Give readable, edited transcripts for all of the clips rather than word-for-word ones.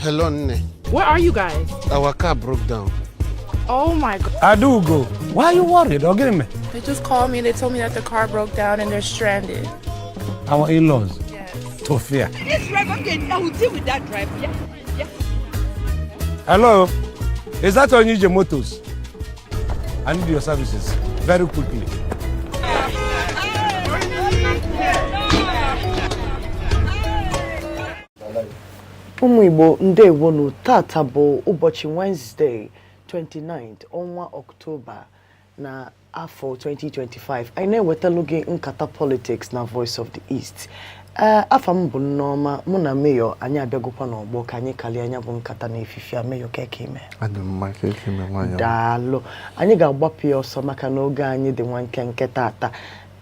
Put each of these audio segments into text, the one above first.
Hello, Nne. Where are you guys? Our car broke down. Oh my God. Adugo, why are you worried? Or get me? They just called me. They told me that the car broke down and they're stranded. Our in-laws. Yes. Tofia. This driver, okay, I will deal with that driver. Yeah. Hello? Is that Onije Motors? I need your services very quickly. Ụmụ Igbo, ndewonu. Tata bụ ụbọchị Wednesday, 29th ọnwa Ọktoba na afọ 2025. Anyị na-ewetalụ gị nkata politics na Voice of the East. Ee, afa m bụ Nneọma. Mụ na Mayor anyị abịagokwa n'ọgbọ ka anyị kalie anya bụ nkata n'efife a. Mayor, keke ime? Adị m mma, ka eke ime, nwaanyị ọma. Daalụ. Anyị ga-agbapụ ya ọsọ maka na oge anyị dị nwa nkenke tata.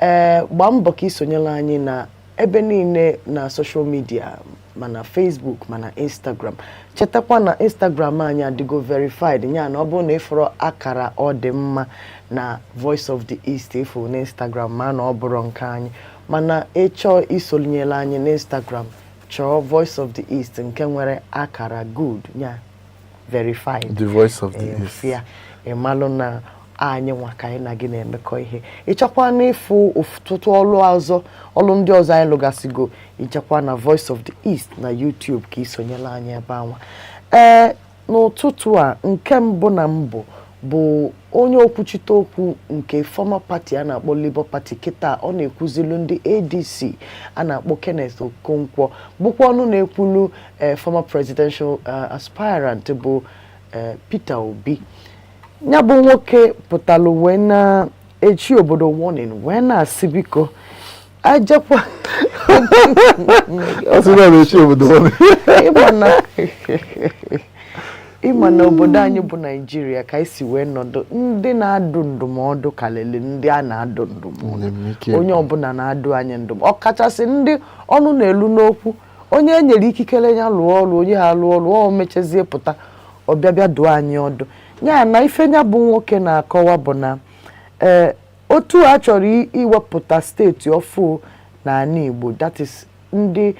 Ee, gbaa mbọ ka isonyere anyị na ebe niile na social media, mana Facebook, mana Instagram. Chetakwa na Instagram anyị adịgo verified, ya na ọ bụrụ na ịfụrụ akara ọ dị mma na Voice of the East ịfụ na Instagram, ma na ọ bụrụ nke anyị. Mana ịchọọ isonyere anyị na Instagram, chọọ Voice of the East nke nwere akara good, ya verified. The Voice of the East. Ya ịmalụ na anyị nwa ka anyị na gị na-emekọ ihe. Ịchọkwa n'ịfụ ọtụtụ ọlụ ọzọ, ọlụ ndị ọzọ anyị lụgasịgo, ịchekwa na Voice of the East na YouTube ka isonyela anyị ebe anwa. Ee, n'ụtụtụ a, nke mbụ na mbụ bụ onye okwuchite okwu nke former party a na-akpọ Labour Party, kịta ọ na-ekwuzilu ndị ADC, a na-akpọ Kenneth Okonkwo, bụkwa ọnụ na-ekwulu former presidential aspirant bụ Peter Obi. Ya bụ nwoke pụtalụ wee na-echi obodo warning, wee na-asị biko ejekwa Ọ sị na ọ na-echi obodo warning. Ịma na obodo anyị bụ Naijiria, ka anyị si wee nọdụ, ndị na-adụ ndụmọdụ karịrị ndị a na-adụ ndụmọdụ. Nne. Onye ọbụla na-adụ anyị ndụmọdụ, ọkachasị ndị ọnụ na-elu n'okwu, onye e nyere ikikere ya lụọ ọrụ, onye ha lụọ ọrụ, ọ mechazie pụta ọbịa bịa dụọ anyị ọdụ. Ya na ife ya bụ nwoke na-akọwa bụ na ee, otu a chọrọ iwepụta steeti ọfụ n'ala Igbo, that is ndị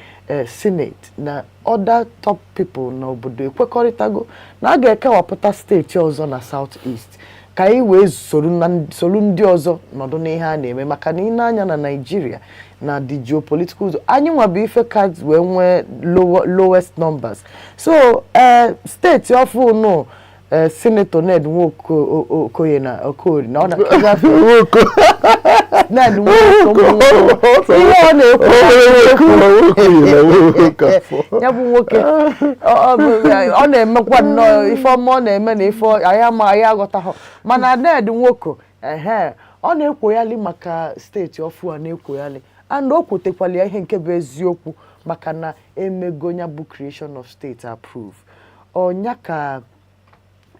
senate na other top people n'obodo ekwekọrịtago na a ga-ekewapụta steeti ọzọ na South East ka anyị wee soro ndị ọzọ nọdụ n'ihe a na-eme, maka na ị na-anya na Nigeria na the geopolitical zone, anyị nwa bụ ife ka wee nwee lowest numbers. So ee, steeti ọfụ nụ, Senator Ned Nwoko, Okoye na Okorie na ọ na Ned Nwoko, ihe ọ na-ekwu ya bụ nwoke ọ na-emekwa nnọọ ife ọma ọ na-eme na ife anyị ama anyị aghọtaghọ. Mana Ned Nwoko, ehe, ọ na-ekwoghali maka steeti ọfụ a na-ekwoghali, and o kwotekwala ya ihe nke bụ eziokwu, maka na emego ya bụ creation of state approve ọnya ka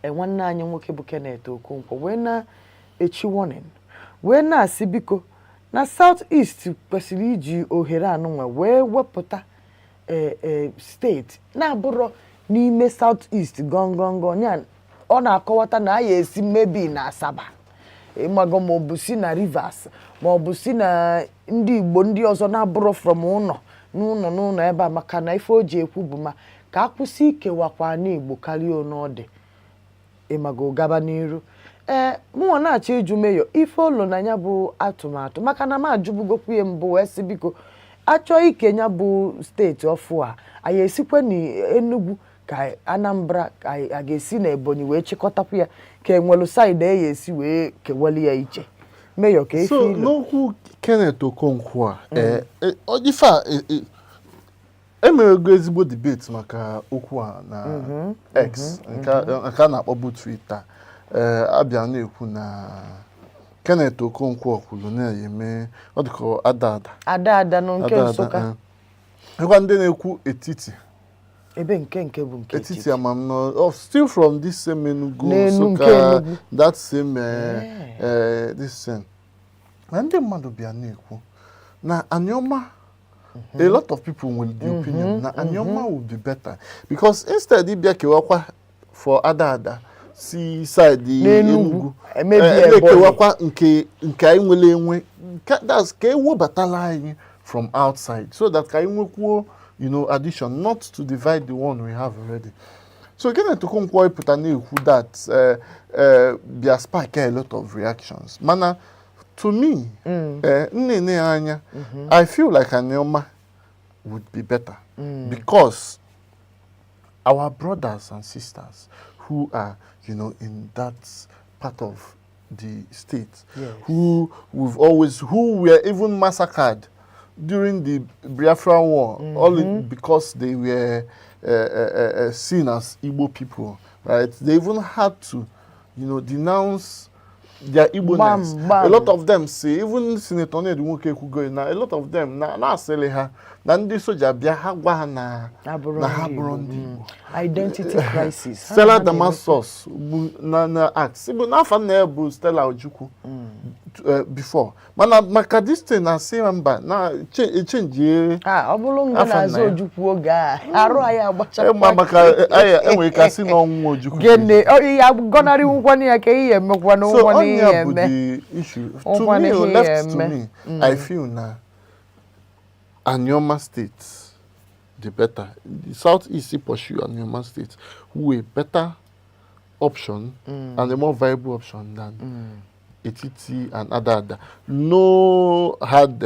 nwanne anyị nwoke bụ Kenneth Okonkwo wee na-echi warning, wee na-asị biko na South East kwesịrị iji ohere anụnwa wee wepụta ee steeti na-abụrọ n'ime South East gọngọngọ. Ya ọ na-akọwata na a ya esi mebi na Asaba, ịmago, ma ọ bụ si na Rivers, ma ọ bụ si na ndị Igbo ndị ọzọ na-abụrọ from ụlọ n'ụlọ n'ụlọ ebe a, maka na ife o ji ekwu bụ ma ka a kwụsị ikewakwa n'Igbo karịa one ọ dị, ịmago, gaba n'iru. Ee, mụnwa na-achọ ịjụ Mayor ife ụlọ na ya bụ atụmatụ, maka na m ajụbugokwu ya mbụ wee sị biko achọọ ike ya bụ steeti ọfụ a, anyị esikwe n'Enugu ka Anambra ka a ga-esi na Ebonyi wee chịkọtakwu ya, ka enwelu side e ya esi wee keweli ya iche. Mayor, ka efe So ilo. N'okwu Kenneth Okonkwo a, ife a, emerego ezigbo debate maka okwu a na X, nke a na-akpọbu Twitter. Ee, abịa na-ekwu na Kenneth Okonkwo kwuru na-eme ọ dịka ada ada. Ada ada nụ nke Ada ada, Nsụka. Nwekwa ndị na-ekwu etiti. Ebe nke bụ nke etiti. Etiti. Amam nọ oh, still from this same Enugu. N'enu nke Nsụka. Enugu. That same this same na ndị mmadụ bịa na-ekwu na Anioma. A lot of people nwere the opinion na Anioma would be better because instead ịbịa kewakwa for ada ada si side n'Enugu, Enugu, emebi Ebonyi. na-ekewakwa nke anyị nwere enwe that's ka ewebatala anyị from outside so that ka anyị nwekwuo addition, not to divide the one we have already. So Kenneth Okonkwo ịpụta na-ekwu that bịa spark a lot of reactions. Mana to me, nne ya anya, I feel like Anioma would be better because our brothers and sisters who are, in that part of the state, who were even massacred during the Biafra War, all because they were seen as Igbo people, right? They even had to, denounce their Igbo-ness. Bam, bam. A lot of them say, even Senator Ned Nwoko ekwugo na a lot of them na na-asịrị ha na ndị soja bịa ha gwa ha na Abụrụ na ha ndị bụrụ Igbo. ndị Igbo. Identity crisis. Ha Stella na-eme- Damasus bụ na act bụ n'afọ nna ya bụ Stella Ojukwu before, mana maka this thing na asị mba na echenjie. Ah, ọ bụrụ nga Afọ nna na-azụ ya. Ojukwu oge a, arụ anyị agbachakwa. Ma maka anyị enwere ike asị na ọnwụ Ojukwu. Gịnị? Ọ, ihe agọnarị nwụkwanụ ya ka ihe emekwanụ So nwụkwanụ ihe onya bụ eme. the issue to Ọkwa me, na ihe left to eme. me, I feel na Anioma State the better. The Southeast pursue Anioma State, who a better option and a more viable option than Etiti and Ada Ada. No hard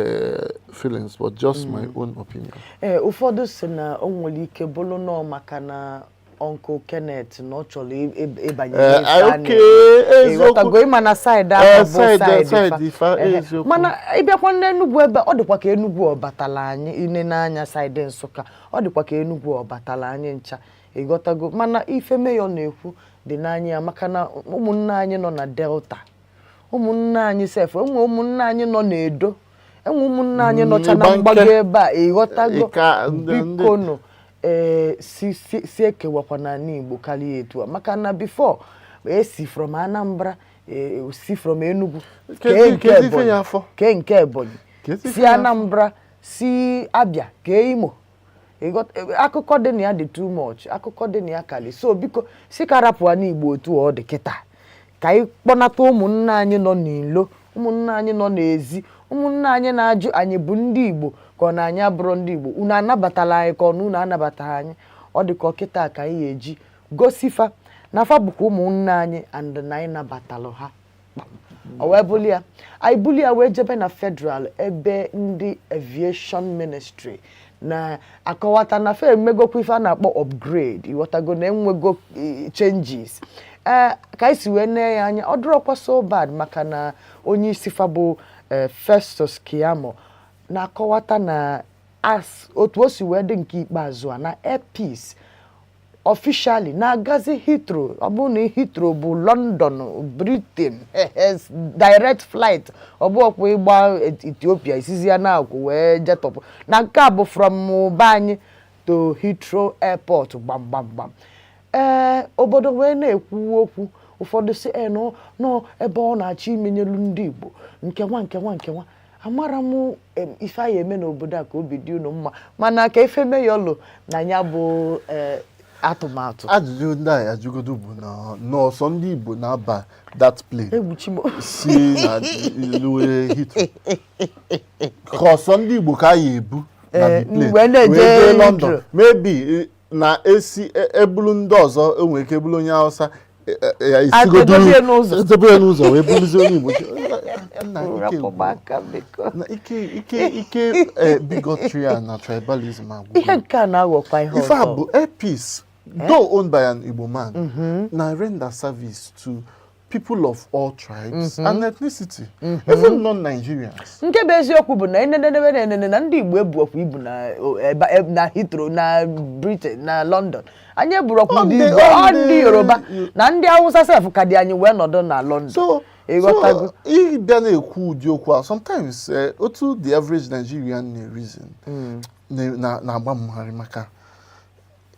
feelings, but just my own opinion. Ee, ụfọdụ si na o nwere ike bụrụ nọọ maka na Uncle Kenneth na ọ chọrọ ịbanye Eh, n'ife a okay, na-eme. eziokwu. Ịghọtago, ịma na side Eh, ahụ bụ side- side side fa. fa, Ehe. eziokwu. Mana ịbịakwa n'Enugwu ebe ọ dịkwa ka Enugwu ọ batala anyị ine n'anya, side Nsụka ọ dịkwa ka Enugwu ọ batala anyị ncha, ịghọtago. Mana ife mayor na-ekwu dị n'anya ya, maka na ụmụnne anyị nọ na Delta, ụmụnne anyị sef enwe, ụmụnne anyị nọ n'Edo enwe, ụmụnne anyị nọcha na Igbanke. mgbago ebe a, ịghọtago. Ịka- Bikonu, ee, si ekewakwa n'ala Igbo karịa etu a, maka na before esi from Anambra, si from Enugu kee nke Kedu ife Ebonyi, ya afọ? kee nke Ebonyi, Kedu ife si ya afọ? Anambra, si Abia, kee Imo. Akụkọ dị na ya dị too much, akụkọ dị na ya kali. So biko, si ka rapụ ala Igbo otu ọ dị kịta, ka anyị kpọnata ụmụnne anyị nọ n'ilo, ụmụnne anyị nọ n'ezi, ụmụnne anyị na-ajụ anyị bụ ndị Igbo ka ọ na anyị abụrụ ndị Igbo, unu anabatala anyị ka ọ na unu anabataghị anyị. Ọ dị ka ọkịta ka anyị ga-eji gosifa na fa bụkwa ụmụnne anyị and na anyị nabatalụ ha. O wee buli ya, anyị buli ya wee jebe na federal, ebe ndị aviation ministry na-akọwata na fa emegokwa ife a na-akpọ upgrade, ịghọtago, na enwego changes. Ee, ka anyị si wee nee ya anya, ọ dịrọkwa so bad, maka na onye isi fa bụ Festus Keyamo na-akọwata na as otu o si wee dị nke ikpeazụ a na Air Peace officially na-agazi Heathrow. Ọ bụrụ na Heathrow bụ London, Britain, direct flight, ọ bụ ọkwa ịgba Ethiopia isizi ya na-akwụ wee jetọpụ, na nke a bụ from be anyị to Heathrow Airport, gbam gbam gbam. Ee, obodo wee na-ekwu okwu, ụfọdụ si e nọ nọ ebe ọ na-achọ imenyelu ndị Igbo nkewa nkewa nkewa. Amara m ife anyị eme n'obodo a ka obi dị unu mma, mana ka ife meyọlụ na ya bụ atụmatụ. Ajụjụ ndị a ajụgodo bụ na nọọsọ ndị Igbo na-aba that plane Egbuchi m. si na luwe Heathrow, ka ọsọ ndị Igbo ka a ya ebu na the plane wee na-eje wee jee London? Heathrow. Maybe na esi ebulu ndị ọzọ, enwere ike ebulu onye Hausa ya esigodo Edobe ya n'ụzọ. Edobe ya n'ụzọ wee buluzie onye Igbo. Nna, ike Rapụ m gwụrụ. aka, biko. Na ike ike bigotry a na tribalism agwụgo. Ihe nke a na-aghọkwa ihe Ife a ọzọ. bụ Air Peace, though owned by an Igbo man, na render service to people of all tribes and ethnicity, even non-Nigerians. Nke bụ eziokwu bụ na enenebe na enene na ndị Igbo ebu ọkwa ibu na na Heathrow na Britain, na London, anyị eburọkwa Ọ ndị ndị- Igbo, ọ ọ ndị Yoruba na ndị Hausa sef ka dị anyị wee nọdụ na London. So, Ịghọtago? so ịbịa na-ekwu ụdị okwu a sometimes, otu the average Nigerian na-reason na-agba mmegharị, maka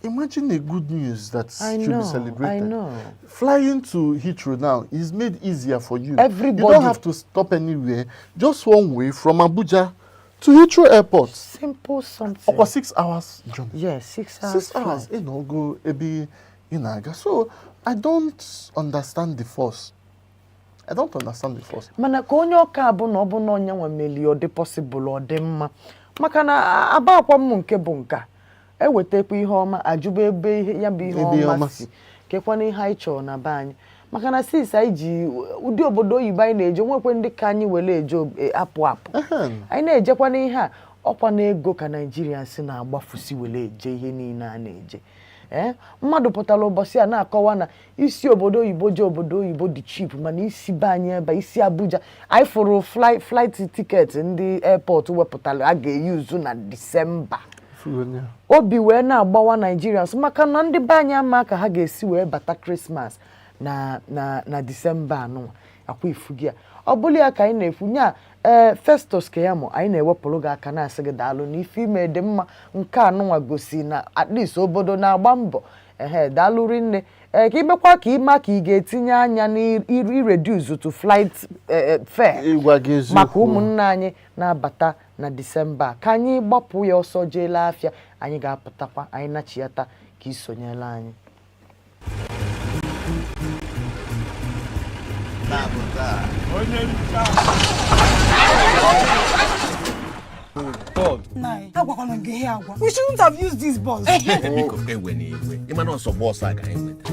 imagine a good news that I should know, be celebrated. I know. Flying to Heathrow now is made easier for you. Everybody. You don't have to stop anywhere. Just one way from Abuja to Heathrow Airport. Simple something. Ọkwa 6 hours journey. Yes, 6 hours. 6 hours Flight. ị na-ogo ebe ị na-aga. So I don't understand the force. I don't understand the force. Mana ka onye ọka bụ na ọ bụ na onye nwe meli, ọ dị possible, ọ dị mma, maka na aba akwa m nke bụ nka. Ewetakwa ihe ọma, ajụba ebe ihe ya bụ ihe Ebe ihe ọma ọma si, kekwana ihe anyị chọrọ na be anyị, maka na since anyị ji ụdị obodo oyibo anyị na-eje, nwekwe ndị ka anyị were eje apụ apụ. Anyị na-ejekwa n'ihe a, ọkwa na ego ka Naijiria si na-agbafusi were eje ihe niile a na-eje. Ee, mmadụ pụtara ụbọchị a na-akọwa na isi obodo oyibo je obodo oyibo dị cheap, mana isi be anyị ebe a, isi Abuja, anyị fụrụ flight ticket ndị airport wepụtara a ga-eyuzu na Disemba. Obi wee na-agbawa Nigerians, maka na ndị be anyị ama ka ha ga-esi wee bata Krismas na Disemba anụnwa akwa ifugi ya. Ọ bụla ya ka anyị na-ekwu nya. Ee, Festus Keyamo, anyị na-ewepụrụ gị aka, na-asị gị daalụ na ife ime dị mma. Nke anụnwa gosi na at least obodo na-agba mbọ. Ehe, daalụ rinne. Ee, ka imekwa ka ịma ka ị ga-etinye anya n'ireduce to flight fare Ịgwa gị eziokwu, maka ụmụnne anyị na-abata na Disemba. Ka anyị gbapụ ya ọsọ jeela afịa, anyị ga-apụtakwa, anyị nachiyata ka isonyela anyị. Agwakwala m gị ihe agwa. We shouldn't have used this bus. Biko, ewe na iwe, ịma na ọsọ bọọsụ a ka anyị nweta.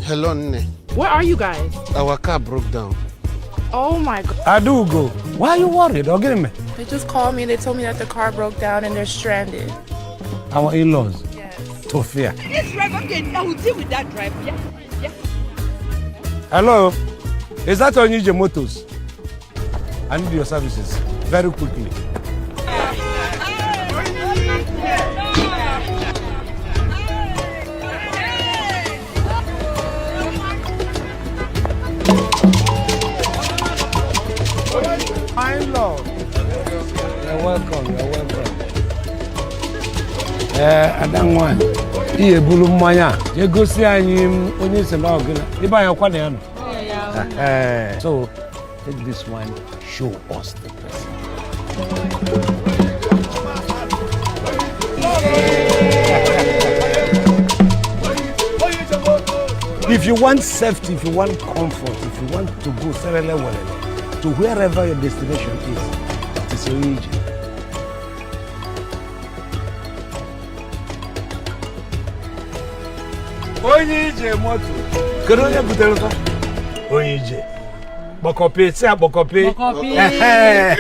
Hello, Nne. Where are you guys? Our car broke down. Oh my God. Adaugo, why are you worried? Ọ gịnị mere? They just called me. They told me that the car broke down and they're stranded. Our in-laws? Yes. Tufia. This driver, okay, I will deal with that driver. Yeah. Hello, is that Onije Motors? I need your services very quickly. My in-law. You're welcome, you're welcome. Ee, ada nwanyị, ihe ebulu mmanya a jee gosi anyị m onye si na ọgịna ebe anyị ọkwa na ya nọ. So take this one, show us the person. If you want safety, if you want comfort, if you want to go serele welele to wherever your destination is, it is Onije. Onye ije moto. Kedu onye butere ụtọ? Onye ije. Kpọkọpị, si akpọkọpị. Ehe.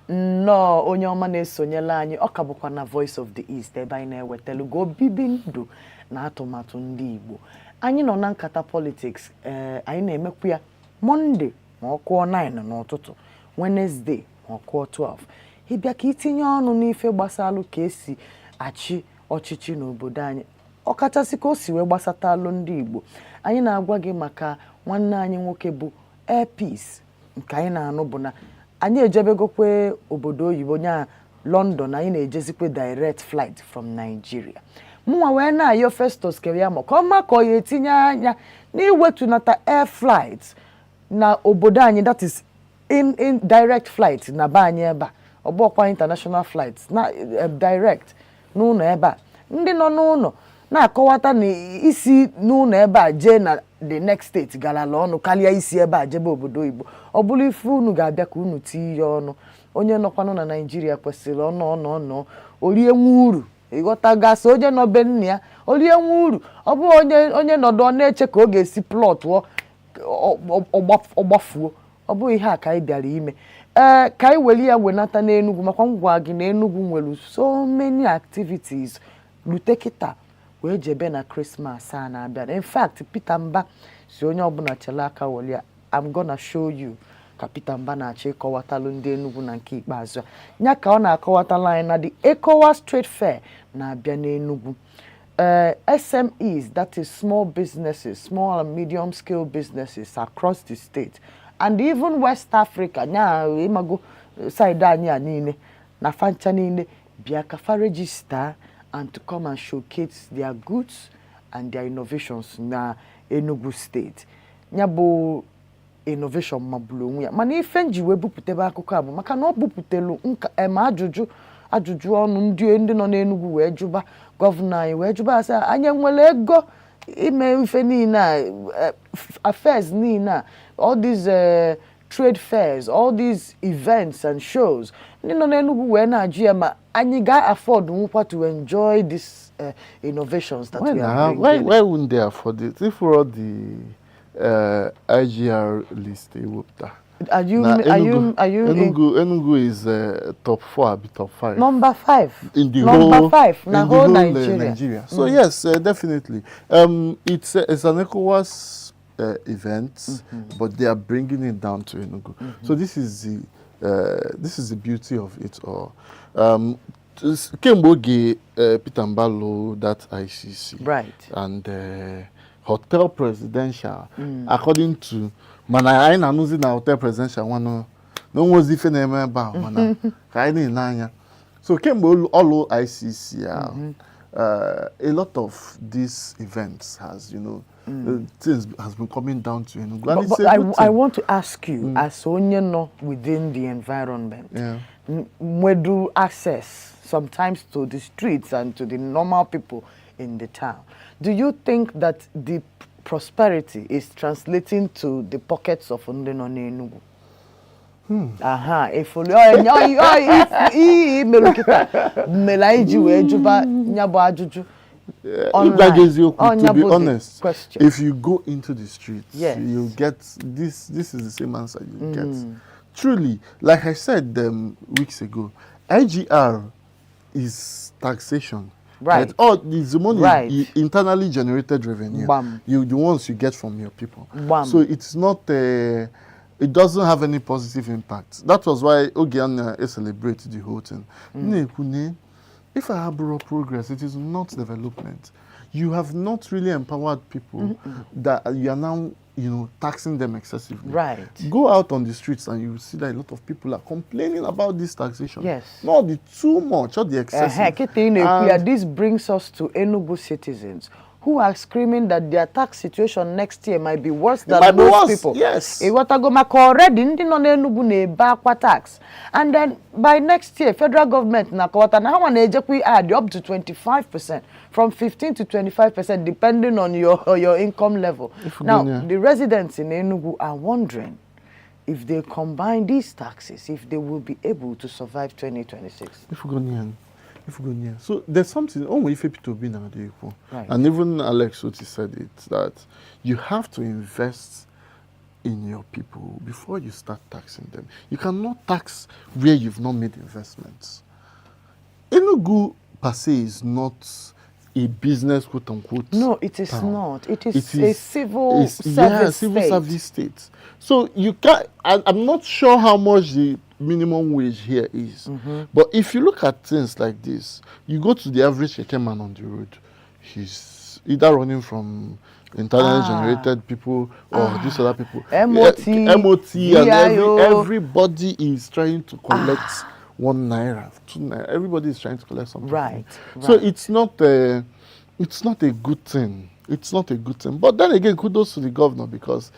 Nnọọ, onye ọma na-esonyela anyị, ọ ka bụkwa na Voice of the East, ebe anyị na-ewetelu gị obibi ndụ na atụmatụ ndị Igbo. Anyị nọ na nkata politics. Ee, anyị na-emekwu ya Mọnde ma ọ kụọ 9 n'ụtụtụ, Wenesde ma ọ kụọ 12. Ịbịa ka itinye ọnụ n'ife gbasalụ ka esi achị ọchịchị n'obodo anyị, ọkachasị ka o si wee gbasatalụ ndị Igbo. Anyị na-agwa gị maka nwanne anyị nwoke bụ Air Peace. Nke anyị na-anụ bụ na anyị ejebegokwe obodo oyibo nya London, anyị na-ejezikwe direct flight from Nigeria. Mụnwa wee na-ayọ Festus Keyamo ka ọ ma ka ọ ya etinye anya n'iwetunata air flight na obodo anyị, that is in direct flight na be anyị ebe a. Ọ bụkwa international flight na direct n'ụlọ ebe a. Ndị nọ n'ụlọ na-akọwata na isi n'ụlọ ebe a jee na the next state garala ọnụ karịa isi ebe a jebe obodo oyibo. Ọ bụrụ ife unu ga-abịa ka unu tinye ya ọnụ, onye nọkwanụ na Naijiria kwesịrị ọnụ ọnụ ọnụ orie nwa uru, ịghọtagasị? Onye nọ be nna ya orie nwa uru. Ọ bụghị onye nọdụ ọ na-eche ka ọ ga-esi plọtụọ ọgbafuo. Ọ bụghị ihe a ka anyị bịara ime. Ee, ka anyị were ya wenata n'Enugu, makwa ngwa gị na Enugu nwere so many activities rute kịta wee jebe na Krismas a na-abịa. In fact, Peter Mba si onye ọbụla chere aka were ya. I'm gonna show you ka Peter Mba na-achọ ịkọwatalụ ndị Enugu na nke ikpeazụ a ya ka ọ na-akọwatalụ anyị na the ECOWAS Trade Fair na-abịa n'Enugu. SMEs, that is small businesses, small and medium scale businesses across the state and even West Africa, nya ịmago side anyị a niile na fancha niile bịa ka fa register and to come and showcase their goods and their innovations na Enugu State. Ya bụ innovation magburu onwe ya, mana ife nji wee bupụtebe akụkọ a bụ maka na ọ bupụtelu nka em ajụjụ. Ajụjụ ọnụ ndị nọ n'Enugu wee jụba gọvanọ anyị, wee jụba asị, anyị enwere ego ime ife niile a, affairs niile a, all these trade fairs, all these events and shows? Ndị nọ n'Enugu wee na-ajụ ya ma anyị ga-afford nwukwa to enjoy these innovations that Why we are now? Why, bringing. why wouldn't they afford it? If for all the IGR list they wepụta. Are you Na are you are you in Enugu is top four, abi top five. Number five. In the Number whole five na in the whole whole, Nigeria. Nigeria. So yes, definitely. It's an ECOWAS event, but they are bringing it down to Enugu. So this is the beauty of it all. Kemgbe oge Peter Mbah lụ that ICC and Hotel Presidential, according to, mana anyị na-anụzi na Hotel Presidential nwanụ na onwezi ife na-eme ebe ahụ, mana ka anyị na-ene anya. So kemgbe ọlụ ICC ahụ, a lot of these events has things has been coming down to Enugu and But, it's but a I, good I thing. want to ask you, as onye nọ within the environment, nwedu access sometimes to the streets and to the normal people in the town, do you think that the prosperity is translating to the pockets of ndị nọ n'Enugu? Aha, efolu ihe mere kịta mere anyị ji wee jụba ya bụ ajụjụ online. Ịgwa gị eziokwu, Ọnya to be bụ the honest, question. If you go into the streets, you get this. This is the same answer you get. Truly, like I said weeks ago, IGR is taxation. Oh, it's the money you, internally generated revenue. Bam. You the ones you get from your people. Bam. So it's not. It doesn't have any positive impact. That was why oge a na celebrate the whole thing. Na-ekwu na if I have progress, it is not development. You have not really empowered people that you are now taxing them excessively. Go out on the streets and you will see that a lot of people are complaining about this taxation. Not the too much or the excessive. Ehe, kịta ị na-ekwu ya, And this brings us to Enugu citizens who are screaming that their tax situation next year might be worse It than might be most worse, people. Yes. Ịghọtago? Maka already ndị nọ n'Enugu na-ebe akwa tax, and then by next year, federal government na-akọwata na ha nwa na-ejekwa add up to 25%, from 15 to 25% depending on your income level. Now, Ifugonya. the residents in Enugu are wondering if they combine these taxes, if they will be able to survive 2026. Ifugonya. Ifugonya. So there's something, only ife Peter Obi na-ekwu. And even Alex Otti said it, that you have to invest in your people before you start taxing them. You cannot tax where you've not made investments. Enugu per se is not a business, quote unquote, No, it is town. Not. It is It a civil yeah, service civil state. Service state. So you can't. I'm not sure how much the minimum wage here is, but if you look at things like this, you go to the average keke man on the road, he's either running from internally generated people or these other people. MOT, Yeah, MOT, and VIO. Everybody is trying to collect ₦1, ₦2. Everybody is trying to collect something. So it's not a good thing. It's not a good thing. But then again, kudos to the governor because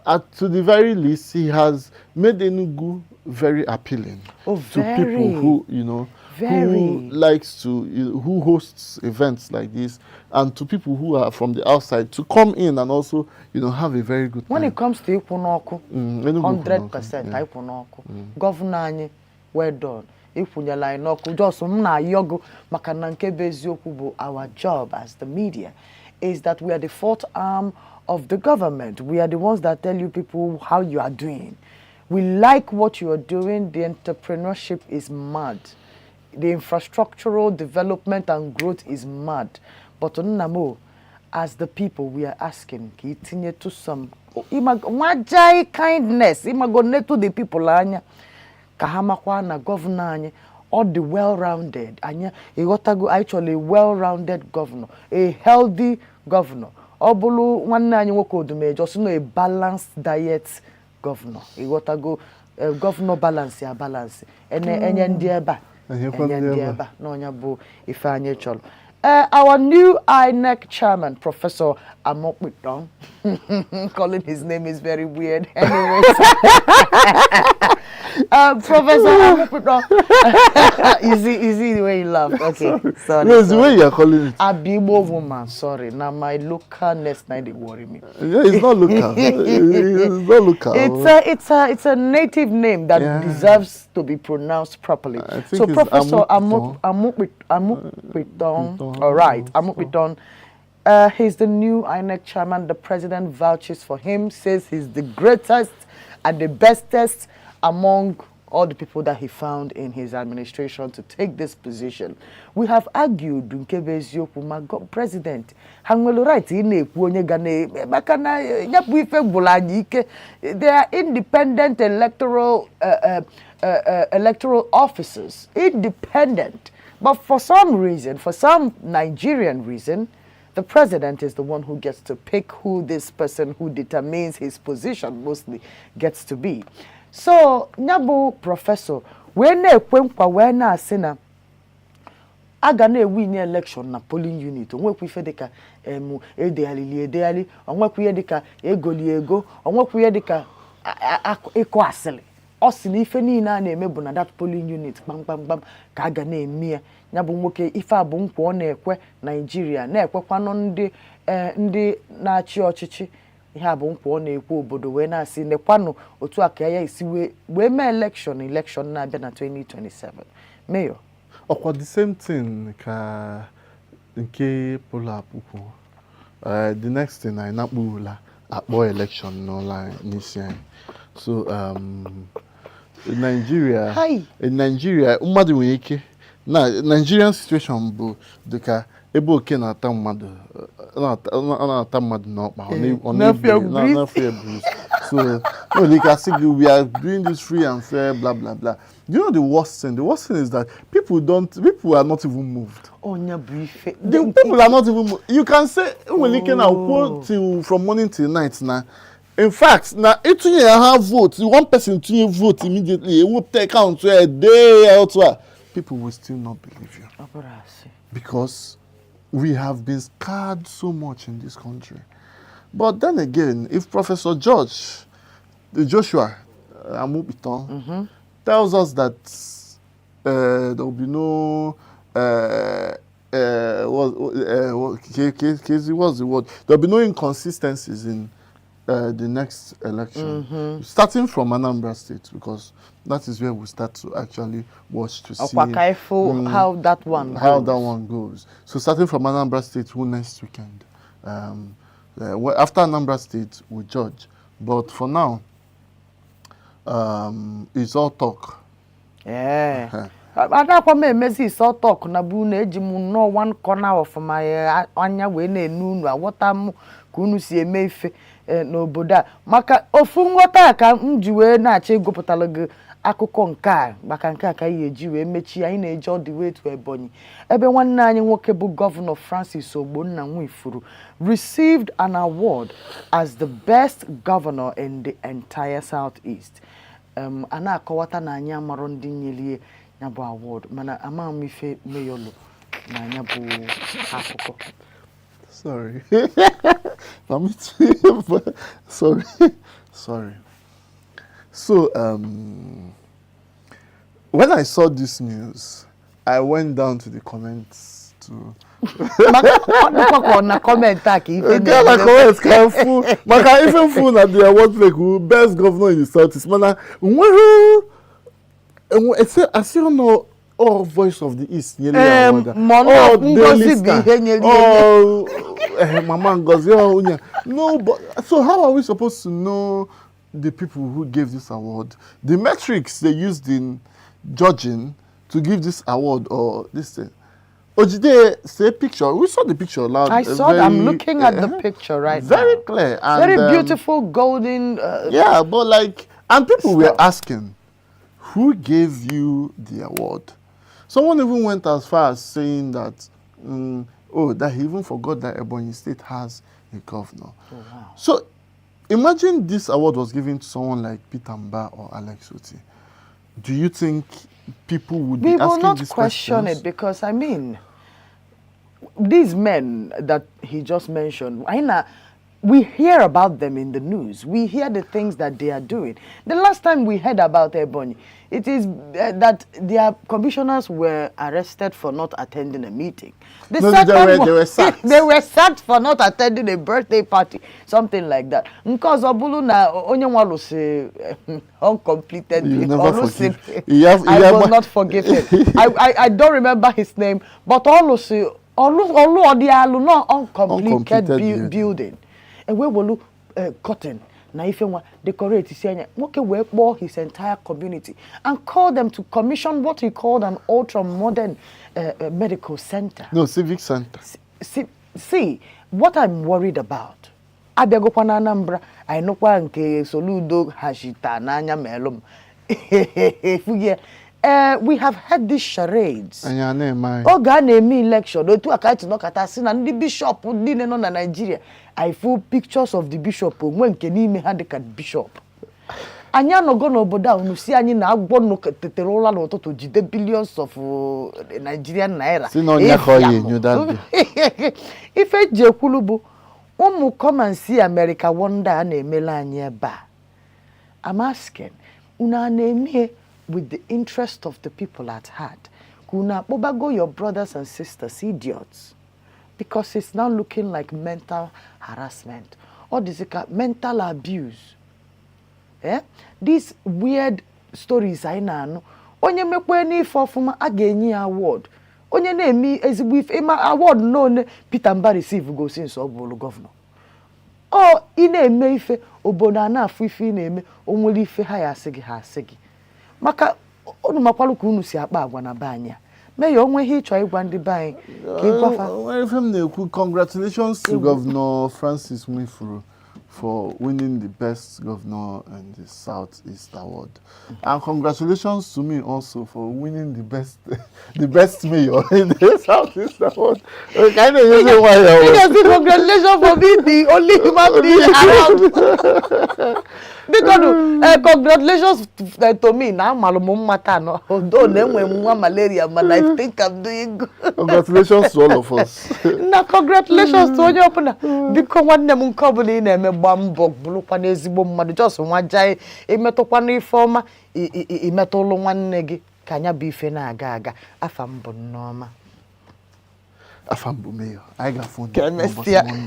at to the very least, he has made Enugu very appealing Oh, to people very. who you know who Very. Likes to who hosts events like this, and to people who are from the outside to come in and also have a very good When time. it comes to ịkwụ n'ọkụ, Enugu kwụ n'ọkụ, 100% yeah. anyị kwụ n'ọkụ. Gọvanọ anyị, well done, ịkwụnyela anyị n'ọkụ. Just m na-ayọgụ maka na nke bụ eziokwu bụ our job as the media is that we are the fourth arm of the government. We are the ones that tell you people how you are doing. We like what you are doing. The entrepreneurship is mad, the infrastructural development and growth is mad, but nna m o, as the people, we are asking ka itinyetu some nwajai kindness, ịmago, netu the people anya ka ha makwa na gọvanọ anyị ọ dị well rounded. Anyị, ịghọtago, anyị chọrọ a well rounded governor, a healthy governor. Ọ bụrụ nwanne anyị nwoke Odumeje, ọ sị na a balanced diet governor. Ịghọtago? Gọvanọ balance ya balance, enye enye ndị ebe a, Enyekwa enye ndị ndị ebe a. ebe a n'ọnya bụ ife anyị chọrọ. Our new INEC chairman, Professor Amokpitong, calling his name is very weird. Anyways, Professor Amupitan. You see the way you laugh. Okay, sorry. No, it's the Sorry. way you are calling it. Abigbo woman, sorry. Now my localness now they worry me. Yeah, it's not local. It's not local. It's a native name that deserves to be pronounced properly. I think So it's Professor Amupitan. Amupitan, Piton. all right, Amupitan. He's the new INEC chairman. The president vouches for him, says he's the greatest and the bestest among all the people that he found in his administration to take this position. We have argued nke bụ eziokwu ma president ha nwere right ị na-ekwu onye ga na maka na ya bụ ife gwụrụ anyị ike. They are independent electoral officers, independent, but for some reason, for some Nigerian reason, the president is the one who gets to pick who this person who determines his position mostly gets to be. So, ya bụ professor wee na-ekwe nkwa wee na-asị na a ga na-ewin election na polling unit, onwekwa ife dịka em edegharịli edegharị, onwekwa ihe dịka egoli ego, onwekwa ihe dịka ịkụ asịrị. Ọ sị na ife niile a na-eme bụ na that polling unit kpamkpamkpam ka a ga na-eme ya. Ya bụ nwoke, ife a bụ nkwa ọ na-ekwe Naijiria, na-ekwekwanụ ndị ndị na-achị ọchịchị. Ihe a bụ nkwa ọ na-ekwe obodo wee na-asị nekwanụ otu a ka ya esi wee mee election na-abịa na 2027, Mayor. Ọkwa the same thing ka nke pụrụ apụ kwuo. The next thing, anyị nakpuola akpọ election n'ụlọ anyị n'isi anyị. So in Nigeria, Hi. in Nigeria, mmadụ nwere ike na Nigerian situation bụ dịka ebe oke na-ata mmadụ, ọ na-ata mmadụ n'ọkpa, ọ na-afụ ya na-ebu- breeze. Na-afụ ya bruise. So no, they can say we are doing this free and fair, blah blah blah. You know the worst thing? The worst thing is that people are not even moved. Onye bụ ife. The people are not even moved. You can say nwere ike na kwuo till from morning till night na in fact na ịtụnye ya ha vote, one person tụnye vote, immediately ewepụta account ya dee ya otu a, people will still not believe you Ọ bụrụ asị. Because we have been scarred so much in this country. But then again, if Professor George, the Joshua Amupitan, tells us that there will be no what, Casey, what's the word? There will be no inconsistencies in the next election, starting from Anambra State, because that is where we start to actually watch to see Ọkwa ka ịfụ how that one how goes. That one goes. So starting from Anambra State, who next weekend? Well, after Anambra State, we judge. But for now, it's all talk. Ee, adakwa m emezi ise talk na bụ unu eji m nnọọ one corner of my anya wee na-enu unu, aghọta m ka unu si eme ife n'obodo a, maka ofu nghọta a ka m ji wee na-achọ ịgụpụtara gị akụkọ nke a, maka nke a ka anyị eji wee mechie. Anyị na-eje all the way to Ebonyi, ebe nwanne anyị nwoke bụ Gọvanọ Francis Ogbonna Nwifuru received an award as the best governor in the entire Southeast. A na-akọwata na anyị amarọ ndị nyelie ya bụ award, mana ama m ife meyọlụ na ya bụ akụkọ. Sorry. Permit me. Sorry. Sorry. So, when I saw this news, I went down to the comments to Maka ọ dịkwa ka ọ na comment a ka ife Nke na na-eme. comment ka mfu maka ife mfu na the award like best governor in the Southeast, mana nwere asị nọ all Voice of the East nyere ya award a. Ma ọ nọ All Ngozi Daily bụ Star. ihe nyere ya. All, Mama Ngozi ọ onye no, but so how are we supposed to know the people who gave this award, the metrics they used in judging to give this award or this thing? Ojide say picture, we saw the picture loud. I saw that. I'm Very, looking at the picture right very now. Clear and, Very beautiful golden yeah, but like, and people were stuff. Asking, who gave you the award? Someone even went as far as saying that, oh, that he even forgot that Ebonyi State has a governor. Oh, wow. So imagine this award was given to someone like Peter Mba or Alex Otti. Do you think people would We be will asking not these question questions? it because, I mean, these men that he just mentioned, anyị na We hear about them in the news. We hear the things that they are doing. The last time we heard about Ebonyi, it is that their commissioners were arrested for not attending a meeting. The No, second they were sacked. They were sacked for not attending a birthday party, something like that. Nke ọzọ bụrụ na onye nwa lụsị uncompleted You never ọlụsị- forgive. You have- I you have- will not forgive him. I don't remember his name, but ọlụsị ọlụ ọlụ ọdị alụ no uncompleted Uncompleted building. building. Ewe wolu curtain na ife nwa decorate si anya nwoke wee kpọọ his entire community and call them to commission what he called an ultra modern medical center. No, civic center. See, what I'm worried about, abịagokwa na Anambra, anyị nụkwa nke Soludo hashita n'anya melụ m efugie. We have had these charades. Anyị a na-eme anyị. Oge a na-eme election, otu a ka anyị nọkọta sị na ndị bishọp niile nọ na Naịjirịa, I full pictures of the bishop onwe nke n'ime ha dịka bishọp. Anyị anọgo n'obodo a, unu si anyị na agwọ nụ tetere ụra n'ụtụtụ jide billions of Nigerian naira. Si na ọnya ka ọ ya Ịfịa. enyo that day. Ife eji ekwulu bụ ụmụ come and see America wonder a na-emela anyị ebe a. I'm asking, unu a na-eme with the interest of the people at heart? Ka unu akpọbago your brothers and sisters idiots? Because it's now looking like mental harassment. Ọ dịzị ka mental abuse. Eh? These weird stories anyị na-anụ, onye mekwe n'ife ọfụma, a ga-enye ya award. Onye na-eme ezigbo ife, ịma award n'one Peter Mba receive go since ọ bụrụ gọvanọ. Ọ ị na-eme ife, obodo a na-afụ ife ị na-eme, o nwere ife ha ya asị gị, ha asị gị maka unu makwalụ ka unu si akpa agwa na be anyị a. Mee ya onwe ihe ịchọ ịgwa ndị be anyị ka ị gwafa. Well, ife m na-ekwu, congratulations to Governor Francis Nwifuru for winning the best governor in the Southeast Award. And congratulations to me also for winning the best mayor in the Southeast Award. Okay, I know you say why. You just say congratulations for being the only human being around. Biko nụ, congratulations to me na amalụ m mma taa nọ, although na enwe m nwa malaria, mana I think I'm doing good. Congratulations to all of us. Na congratulations to onye ọbụla. Biko nwanne m, nke ọbụla ị na-eme, gba mbọ bụrụkwa n'ezigbo mmadụ. Just nwa jai imetụkwana ife ọma, imetụlụ nwanne gị ka anya bụ ife na-aga aga. Afa m bụ Nneọma. Afa m bụ Mayor. Anyị ga-afụ Ka emesịa. n'ụbọchị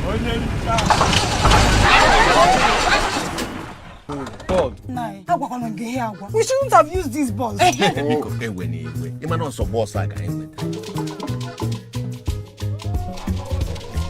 Monday. Nai, agwakwana m gị ihe agwa. We shouldn't have used this bus. Biko, ewe n'iwe, ịma na ọsọ bọọsụ a ka anyị nwetara.